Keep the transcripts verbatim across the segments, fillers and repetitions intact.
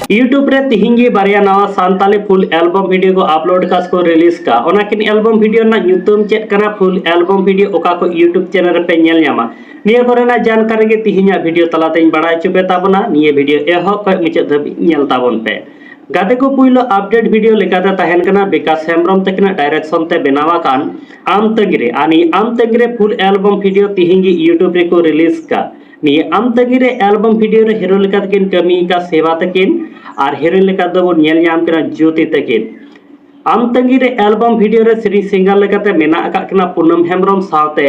YouTube ᱨᱮ ᱛᱤᱦᱤᱧ ᱜᱮ ᱵᱟᱨᱭᱟ ᱱᱟᱣᱟ ᱥᱟᱱᱛᱟᱞᱤ ᱯᱷᱩᱞ ᱮᱞᱵᱚᱢ ᱵᱷᱤᱰᱤᱭᱳ ᱠᱚ ᱟᱯᱞᱳᱰ ᱠᱟᱫ ᱠᱚ ᱨᱤᱞᱤᱡᱽ ᱠᱟᱜ᱾ ᱚᱱᱟ ᱠᱤᱱ ᱮᱞᱵᱚᱢ ᱵᱷᱤᱰᱤᱭᱳ ᱨᱮᱱᱟᱜ ᱧᱩᱛᱩᱢ ᱪᱮᱫ ᱠᱟᱱᱟ, ᱯᱷᱩᱞ ᱮᱞᱵᱚᱢ ᱵᱷᱤᱰᱤᱭᱳ ᱚᱠᱟ ᱠᱚ YouTube ᱪᱮᱱᱮᱞ ᱨᱮᱯᱮ ᱧᱮᱞ ᱧᱟᱢᱟ, ᱱᱤᱭᱟᱹ ᱠᱚᱨᱮᱱᱟᱜ ᱡᱟᱱᱠᱟᱨᱤ ᱜᱮ ᱛᱤᱦᱤᱧᱟᱜ ᱵᱷᱤᱰᱤᱭᱳ ᱛᱟᱞᱟᱛᱮᱧ ᱵᱟᱲᱟᱭ ᱦᱚᱪᱚ ᱯᱮ ᱛᱟᱵᱚᱱᱟ᱾ ᱱᱤᱭᱟᱹ ᱵᱷᱤᱰᱤᱭᱳ ᱮᱦᱚᱵ ᱠᱷᱚᱱ ᱢᱩᱪᱟᱹᱫ ᱫᱷᱟᱹᱵᱤᱡ ᱧᱮᱞ ᱛᱟᱵᱚᱱ ᱯᱮ᱾ ᱜᱟᱛᱮ ᱠᱚ, ᱯᱩᱭᱞᱩ ᱟᱯᱰᱮᱴ ᱵᱷᱤᱰᱤᱭᱳ ᱞᱮᱠᱟᱛᱮ ᱛᱟᱦᱮᱱ ᱠᱟᱱᱟ ᱵᱤᱠᱟᱥ ᱦᱮᱢᱵᱨᱚᱢ ᱛᱟᱹᱠᱤᱱᱟᱜ ᱰᱟᱭᱨᱮᱠᱥᱚᱱ ᱛᱮ ᱵᱮᱱᱟᱣ ᱟᱠᱟᱱ ᱟᱢ ᱛᱟᱹᱜᱤᱨᱮ᱾ ᱟᱨ ᱱᱤᱭᱟᱹ ᱟᱢ ᱛᱟᱹᱜᱤᱨᱮ ᱯᱷᱩᱞ ᱮᱞᱵᱚᱢ ᱵᱷᱤᱰᱤᱭᱳ ᱛᱤᱦᱤᱧ ᱜᱮ YouTube ᱨᱮᱠᱚ ᱨᱤᱞᱤᱡᱽ ᱠᱟᱜ᱾ ᱱᱤᱭᱟᱹ ᱟᱢ ᱛᱟᱹᱜᱤᱨᱮ ᱮᱞᱵᱚᱢ ᱵᱷᱤᱰᱤᱭᱳ ᱨᱮ ᱦᱤᱨᱳ ᱞᱮᱠᱟ ᱛᱮᱠᱤᱱ ᱠᱟᱹᱢᱤ ᱟᱠᱟᱫ ᱥᱮᱵᱟ ᱛᱟᱹᱠᱤᱱ, ᱟᱨ ᱦᱤᱨᱳᱭᱤᱱ ᱞᱮᱠᱟ ᱫᱚᱵᱚᱱ ᱧᱮᱞ ᱧᱟᱢ ᱠᱟᱱᱟ ᱡᱳᱛᱤ ᱛᱟᱹᱠᱤᱱ᱾ ᱟᱢ ᱛᱟᱹᱜᱤᱨᱮ ᱮᱞᱵᱚᱢ ᱵᱷᱤᱰᱤᱭᱳ ᱨᱮ ᱥᱮᱨᱮᱧ ᱥᱤᱝᱜᱟᱨ ᱞᱮᱠᱟᱛᱮ ᱢᱮᱱᱟᱜ ᱟᱠᱟᱫ ᱠᱤᱱᱟ ᱯᱩᱱᱟᱢ ᱦᱮᱢᱵᱨᱚᱢ ᱥᱟᱶᱛᱮ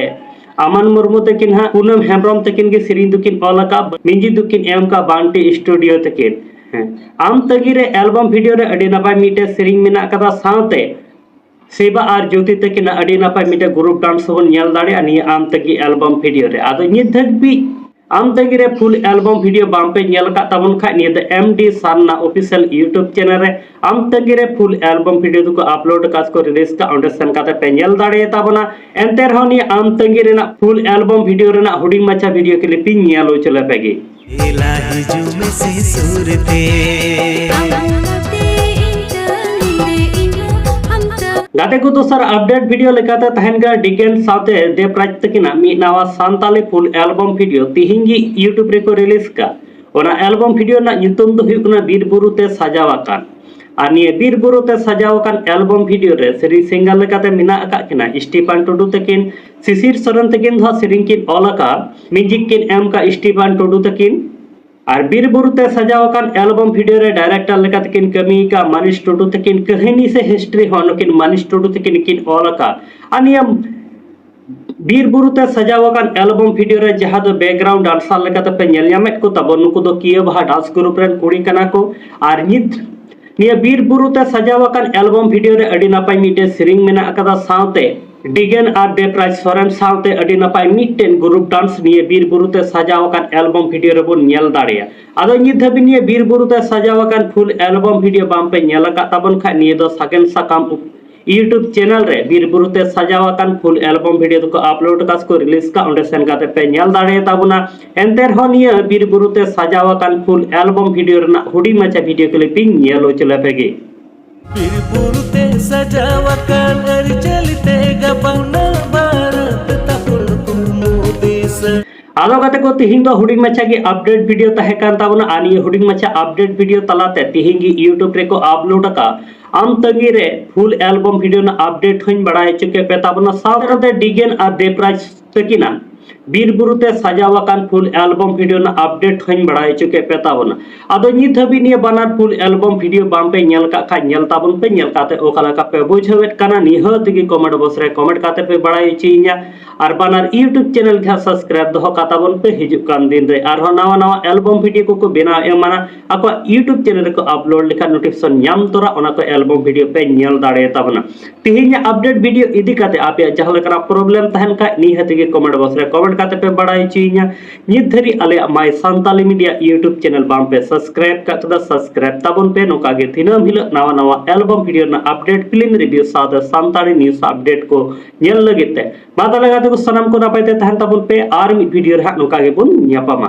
ᱟᱢᱟᱱ ᱢᱩᱨᱢᱩ ᱛᱟᱹᱠᱤᱱ ᱦᱟᱸᱜ᱾ ᱯᱩᱱᱟᱢ ᱦᱮᱢᱵᱨᱚᱢ ᱛᱟᱹᱠᱤᱱ ᱜᱮ ᱥᱮᱨᱮᱧ ᱫᱚᱠᱤᱱ ᱚᱞ ᱟᱠᱟᱫ, ᱢᱤᱣᱡᱤᱠ ᱫᱚᱠᱤᱱ ᱮᱢ ᱟᱠᱟᱫ ᱵᱟᱱᱴᱤ ᱥᱴᱩᱰᱤᱭᱳ ᱛᱟᱹᱠᱤᱱ᱾ ᱦᱮᱸ, ᱟᱢ ᱛᱟᱹᱜᱤᱨᱮ ᱮᱞᱵᱚᱢ ᱵᱷᱤᱰᱤᱭᱳ ᱨᱮ ᱟᱹᱰᱤ ᱱᱟᱯᱟᱭ ᱢᱤᱫᱴᱮᱡ ᱥᱮᱨᱮᱧ ᱢᱮᱱᱟᱜ ᱟᱠᱟᱫᱟ, ᱥᱟᱶᱛᱮ ᱥᱮᱵᱟ ᱟᱨ ᱡᱳᱛᱤ ᱛᱟᱹᱠᱤᱱᱟᱜ ᱟᱹᱰᱤ ᱱᱟᱯᱟᱭ ᱢᱤᱫᱴᱮᱡ ᱜᱨᱩᱯ ᱰᱟᱱᱥ ᱦᱚᱸᱵᱚᱱ ᱧᱮᱞ ᱫᱟᱲᱮᱭᱟᱜᱼᱟ ᱱᱤᱭᱟᱹ ᱟᱢ ᱛᱟᱹᱜᱤ ᱮᱞᱵᱚᱢ ᱵᱷᱤᱰᱤᱭᱳ ᱨᱮ᱾ ᱟᱫᱚ ᱱᱤᱛ ᱫᱷᱟᱹᱵᱤᱡ ᱟᱢ ᱛᱟᱹᱜᱤ ᱨᱮ ᱯᱷᱩᱞ ᱮᱞᱵᱚᱢ ᱵᱷᱤᱰᱤᱭᱳ ᱵᱟᱝ ᱯᱮ ᱧᱮᱞ ᱟᱠᱟᱫ ᱛᱟᱵᱚᱱ ᱠᱷᱟᱡ, ᱱᱤᱭᱟᱹ ᱫᱚ ᱮᱢ ᱰᱤ ᱥᱟᱨᱱᱟ ᱚᱯᱷᱤᱥᱤᱭᱟᱞ YouTube ᱪᱮᱱᱮᱞ ᱨᱮ ᱟᱢ ᱛᱟᱹᱜᱤ ᱨᱮ ᱯᱷᱩᱞ ᱮᱞᱵᱚᱢ ᱵᱷᱤᱰᱤᱭᱳ ᱫᱚᱠᱚ ᱟᱯᱞᱳᱰ ᱟᱠᱟᱫ ᱠᱚ, ᱨᱤᱞᱤᱡᱽ ᱠᱟᱜ᱾ ᱚᱸᱰᱮ ᱥᱮᱱ ᱠᱟᱛᱮ ᱯᱮ ᱧᱮᱞ ᱫᱟᱲᱮᱭᱟᱛᱟ ᱵᱚᱱᱟ᱾ ᱮᱱᱛᱮ ᱨᱮᱦᱚᱸ ᱱᱤᱭᱟᱹ ᱟᱢ ᱛᱟᱹᱜᱤ ᱨᱮᱱᱟᱜ ᱯᱷᱩᱞ ᱮᱞᱵᱚᱢ ᱵᱷᱤᱰᱤᱭᱳ ᱨᱮᱱᱟᱜ ᱦᱩᱰᱤᱧ ᱢᱟᱪᱷᱟ ᱵᱷᱤᱰᱤᱭᱳ ᱠᱞᱤᱯ ᱤᱧ ᱧᱮᱞ ᱦᱚᱪᱚ ᱞᱮᱯᱮ ᱜᱮ᱾ ᱫᱮᱞᱟ ᱦᱤᱡᱩᱜ ᱢᱮᱥᱮ ᱥᱩᱨ ᱛᱮ᱾ ᱜᱟᱛᱮ ᱠᱚ, ᱫᱚᱥᱟᱨ ᱟᱯᱰᱮᱴ ᱵᱷᱤᱰᱤᱭᱳ ᱞᱮᱠᱟᱛᱮ ᱛᱟᱦᱮᱱ ᱠᱟᱱᱟ ᱰᱤᱜᱮᱱ ᱥᱟᱶᱛᱮ ᱫᱮᱵᱽᱨᱟᱡᱽ ᱛᱟᱹᱠᱤᱱᱟᱜ ᱢᱤᱫ ᱱᱟᱣᱟ ᱥᱟᱱᱛᱟᱞᱤ ᱯᱷᱩᱞ ᱮᱞᱵᱚᱢ ᱵᱷᱤᱰᱤᱭᱳ ᱛᱤᱦᱤᱧ ᱜᱮ YouTube ᱨᱮᱠᱚ ᱨᱤᱞᱤᱡᱽ ᱠᱟᱜ᱾ ᱚᱱᱟ ᱮᱞᱵᱚᱢ ᱵᱷᱤᱰᱤᱭᱳ ᱨᱮᱱᱟᱜ ᱧᱩᱛᱩᱢ ᱫᱚ ᱦᱩᱭᱩᱜ ᱠᱟᱱᱟ ᱵᱤᱨ ᱵᱩᱨᱩ ᱛᱮ ᱥᱟᱡᱟᱣ ᱟᱠᱟᱱ᱾ ᱟᱨ ᱱᱤᱭᱟᱹ ᱵᱤᱨ ᱵᱩᱨᱩ ᱛᱮ ᱥᱟᱡᱟᱣ ᱟᱠᱟᱱ ᱮᱞᱵᱚᱢ ᱵᱷᱤᱰᱤᱭᱳ ᱨᱮ ᱥᱮᱨᱮᱧ ᱥᱤᱝᱜᱟᱨ ᱞᱮᱠᱟᱛᱮ ᱢᱮᱱᱟᱜ ᱟᱠᱟᱫ ᱠᱤᱱᱟ ᱥᱴᱤᱯᱷᱟᱱ ᱴᱩᱰᱩ ᱛᱟᱹᱠᱤᱱ, ᱥᱤᱥᱤᱨ ᱥᱚᱨᱮᱱ ᱛᱟᱹᱠᱤᱱ ᱫᱚ ᱦᱟᱸᱜ ᱥᱮᱨᱮᱧ ᱠᱤᱱ ᱚᱞ ᱟᱠᱟᱫ, ᱢᱤᱣᱡᱤᱠ ᱠᱤᱱ ᱮᱢ ᱟᱠᱟᱫ ᱥᱴᱤᱯᱷᱟᱱ ᱴᱩᱰᱩ ᱛᱟᱹᱠᱤᱱ᱾ ᱟᱨ ᱵᱤᱨ ᱵᱩᱨᱩ ᱛᱮ ᱥᱟᱡᱟᱣ ᱟᱠᱟᱱ ᱮᱞᱵᱚᱢ ᱵᱷᱤᱰᱤᱭᱳ ᱨᱮ ᱰᱟᱭᱨᱮᱠᱴᱚᱨ ᱞᱮᱠᱟᱛᱮ ᱠᱤᱱ ᱠᱟᱹᱢᱤ ᱟᱠᱟᱫ ᱢᱟᱱᱤᱥ ᱴᱩᱰᱩ ᱛᱟᱹᱠᱤᱱ, ᱠᱟᱹᱦᱱᱤ ᱥᱮ ᱦᱤᱥᱴᱨᱤ ᱦᱚᱸ ᱱᱩᱠᱤᱱ ᱢᱟᱱᱤᱥ ᱴᱩᱰᱩ ᱛᱟᱹᱠᱤᱱ ᱠᱤᱱ ᱚᱞ ᱟᱠᱟᱫ᱾ ᱟᱨ ᱱᱤᱭᱟᱹ ᱵᱤᱨ ᱵᱩᱨᱩ ᱛᱮ ᱥᱟᱡᱟᱣ ᱟᱠᱟᱱ ᱮᱞᱵᱚᱢ ᱵᱷᱤᱰᱤᱭᱳ ᱨᱮ ᱡᱟᱦᱟᱸ ᱫᱚ ᱵᱮᱠᱜᱨᱟᱣᱩᱱᱰ ᱰᱟᱱᱥᱟᱨ ᱞᱮᱠᱟᱛᱮ ᱯᱮ ᱧᱮᱞ ᱧᱟᱢᱮᱫ ᱠᱚ ᱛᱟᱵᱚᱱ, ᱱᱩᱠᱩ ᱫᱚ ᱠᱤᱭᱟᱹ ᱵᱟᱦᱟ ᱰᱟᱱᱥ ᱜᱨᱩᱯ ᱨᱮᱱ ᱠᱩᱲᱤ ᱠᱟᱱᱟ ᱠᱚ᱾ ᱟᱨ ᱱᱤᱛ ᱱᱤᱭᱟᱹ ᱵᱤᱨ ᱵᱩᱨᱩ ᱛᱮ ᱥᱟᱡᱟᱣ ᱟᱠᱟᱱ ᱮᱞᱵᱚᱢ ᱵᱷᱤᱰᱤᱭᱳ ᱨᱮ ᱟᱹᱰᱤ ᱱᱟᱯᱟᱭ ᱢᱤᱫᱴᱮᱱ ᱥᱮᱨᱮᱧ ᱢᱮᱱᱟᱜ ᱟᱠᱟᱫᱟ, ᱥᱟᱶᱛᱮ ᱰᱤᱜᱮᱱ ᱟᱨ ᱫᱮᱵᱽᱨᱟᱡᱽ ᱥᱚᱨᱮᱱ ᱥᱟᱶᱛᱮ ᱟᱹᱰᱤ ᱱᱟᱯᱟᱭ ᱢᱤᱫᱴᱮᱱ ᱜᱨᱩᱯ ᱰᱟᱱᱥ ᱱᱤᱭᱟᱹ ᱵᱤᱨ ᱵᱩᱨᱩ ᱛᱮ ᱥᱟᱡᱟᱣ ᱟᱠᱟᱱ ᱮᱞᱵᱚᱢ ᱵᱷᱤᱰᱤᱭᱳ ᱨᱮᱵᱚᱱ ᱧᱮᱞ ᱫᱟᱲᱮᱭᱟᱜᱼᱟ᱾ ᱟᱫᱚ ᱱᱤᱛ ᱫᱷᱟᱹᱵᱤᱡ ᱱᱤᱭᱟᱹ ᱵᱤᱨ ᱵᱩᱨᱩ ᱛᱮ ᱥᱟᱡᱟᱣ ᱟᱠᱟᱱ ᱯᱷᱩᱞ ᱮᱞᱵᱚᱢ ᱵᱷᱤᱰᱤᱭᱳ ᱵᱟᱝ ᱯᱮ ᱧᱮᱞ ᱟᱠᱟᱫ ᱛᱟᱵᱚᱱ ᱠᱷᱟᱡ, ᱱᱤᱭᱟᱹ ᱫᱚ ᱥᱟᱜᱮᱱ ᱥᱟᱠᱟᱢ ᱩᱯ-, YouTube channel ᱨᱮ ᱵᱤᱨ ᱵᱩᱨᱩ ᱛᱮ ᱥᱟᱡᱟᱣ ᱟᱠᱟᱱ full album video ᱫᱚᱠᱚ upload ᱟᱠᱟᱫ ᱥᱮᱠᱚ release ᱟᱠᱟᱫ, ᱚᱸᱰᱮ ᱥᱮᱱ ᱠᱟᱛᱮ ᱯᱮ ᱧᱮᱞ ᱫᱟᱲᱮᱭᱟᱛᱟ ᱵᱚᱱᱟ᱾ ᱮᱱᱛᱮ ᱨᱮᱦᱚᱸ ᱱᱤᱭᱟᱹ ᱵᱤᱨ ᱵᱩᱨᱩ ᱛᱮ ᱥᱟᱡᱟᱣ ᱟᱠᱟᱱ full album video ᱨᱮᱱᱟᱜ ᱦᱩᱰᱤᱧ ᱢᱟᱪᱷᱟ video clip ᱤᱧ ᱧᱮᱞ ᱦᱚᱪᱚ ᱞᱮᱯᱮ ᱜᱮ᱾ ᱵᱤᱨ ᱵᱩᱨᱩ ᱛᱮ ᱥᱟᱡᱟᱣ ᱟᱠᱟᱱ ᱟᱹᱨᱤᱪᱟᱹᱞᱤ ᱛᱮ ᱜᱟᱵᱟᱱᱟ ᱵᱟᱨᱟᱛ ᱛᱟᱵᱚᱱ ᱠᱩᱢᱩ ᱫᱤᱥᱟᱹ᱾ ᱟᱫᱚ ᱜᱟᱛᱮ ᱠᱚ, ᱛᱤᱦᱤᱧ ᱫᱚ ᱦᱩᱰᱤᱧ ᱢᱟᱪᱷᱟ ᱜᱮ update video ᱛᱟᱦᱮᱸ ᱠᱟᱱ ᱛᱟᱵᱚᱱᱟ, ᱟᱨ ᱱᱤᱭᱟᱹ ᱦᱩᱰᱤᱧ ᱢᱟᱪᱷᱟ update video ᱛᱟᱞᱟᱛᱮ ᱛᱤᱦᱤᱧ ᱜᱮ YouTube ᱨᱮᱠᱚ upload ᱟᱠᱟᱫ ᱟᱢ ᱛᱟᱺᱜᱤ ᱨᱮ full album video ᱨᱮᱱᱟᱜ update ᱦᱚᱸᱧ ᱵᱟᱲᱟᱭ ᱦᱚᱪᱚ ᱠᱮᱫ ᱯᱮ ᱛᱟᱵᱚᱱᱟ, ᱥᱟᱶᱛᱮ ᱰᱤᱜᱮᱱ ᱟᱨ ᱫᱮᱵᱽᱨᱟᱡᱽ ᱛᱟᱹᱠᱤᱱᱟᱜ ᱵᱤᱨ ᱵᱩᱨᱩ ᱛᱮ ᱥᱟᱡᱟᱣ ᱟᱠᱟᱱ full album video ᱨᱮᱱᱟᱜ update ᱦᱚᱸᱧ ᱵᱟᱲᱟᱭ ᱦᱚᱪᱚ ᱠᱮᱫ ᱯᱮ ᱛᱟᱵᱚᱱᱟ᱾ ᱟᱫᱚ ᱱᱤᱛ ᱦᱟᱹᱵᱤᱡ ᱱᱤᱭᱟᱹ ᱵᱟᱱᱟᱨ full album video ᱵᱟᱝ ᱯᱮ ᱧᱮᱞ ᱠᱟᱜ ᱠᱷᱟᱡ, ᱧᱮᱞ ᱛᱟᱵᱚᱱ ᱯᱮ, ᱧᱮᱞ ᱠᱟᱛᱮ ᱚᱠᱟ ᱞᱮᱠᱟ ᱯᱮ ᱵᱩᱡᱷᱟᱹᱣᱮᱫ ᱠᱟᱱᱟ ᱱᱤᱦᱟᱹᱛ ᱜᱮ comment box ᱨᱮ comment ᱠᱟᱛᱮ ᱯᱮ ᱵᱟᱲᱟᱭ ᱦᱚᱪᱚᱭᱤᱧᱟ᱾ ᱟᱨ ᱵᱟᱱᱟᱨ YouTube channel ᱜᱮ ᱦᱟᱸᱜ subscribe ᱫᱚᱦᱚ ᱠᱟᱛᱟ ᱵᱚᱱ ᱯᱮ, ᱦᱤᱡᱩᱜ ᱠᱟᱱ ᱫᱤᱱ ᱨᱮ ᱟᱨᱦᱚᱸ ᱱᱟᱣᱟ ᱱᱟᱣᱟ album video ᱠᱚᱠᱚ ᱵᱮᱱᱟᱣ ᱮᱢᱟᱱᱟ ᱟᱠᱚᱣᱟᱜ YouTube channel ᱨᱮᱠᱚ upload ᱞᱮᱠᱷᱟᱱ notification ᱧᱟᱢ ᱛᱚᱨᱟ ᱚᱱᱟ ᱠᱚ album video ᱯᱮ ᱧᱮᱞ ᱫᱟᱲᱮᱭᱟ ᱛᱟᱵᱚᱱᱟ᱾ ᱛᱮᱦᱮᱧᱟᱜ update video ᱤᱫᱤ ᱠᱟᱛᱮ ᱟᱯᱮᱭᱟᱜ ᱡᱟᱦᱟᱸ ᱞᱮᱠᱟᱱᱟᱜ problem ᱛᱟᱦᱮᱱ ᱠᱷᱟᱡ ᱱᱤᱦᱟᱹᱛ ᱜᱮ comment box ᱨᱮ comment ᱠᱟᱛᱮ ᱯᱮ ᱵᱟᱲᱟᱭ ᱦᱚᱪᱚᱭᱤᱧᱟ᱾ ᱱᱤᱛ ᱫᱷᱟᱹᱨᱤᱡ ᱟᱞᱮᱭᱟᱜ My Santali Media YouTube channel ᱵᱟᱝ ᱯᱮ subscribe ᱠᱟᱜ ᱠᱷᱟᱱ subscribe ᱛᱟᱵᱚᱱ ᱯᱮ, ᱱᱚᱝᱠᱟ ᱜᱮ ᱫᱤᱱᱟᱹᱢ ᱦᱤᱞᱳᱜ ᱱᱟᱣᱟ ᱱᱟᱣᱟ album video ᱨᱮᱱᱟᱜ update, film review ᱥᱟᱶᱛᱮ ᱥᱟᱱᱛᱟᱲᱤ news update ᱠᱚ ᱧᱮᱞ ᱞᱟᱹᱜᱤᱫ ᱛᱮ᱾ ᱢᱟ ᱛᱟᱦᱚᱞᱮ ᱜᱟᱛᱮ ᱠᱚ, ᱥᱟᱱᱟᱢ ᱠᱚ ᱱᱟᱯᱟᱭ ᱛᱮ ᱛᱟᱦᱮᱱ ᱛᱟᱵᱚᱱ ᱯᱮ, ᱟᱨ ᱢᱤᱫ video ᱨᱮ ᱦᱟᱸᱜ ᱱᱚᱝᱠᱟ ᱜᱮᱵᱚᱱ ᱧᱟᱯᱟᱢᱟ᱾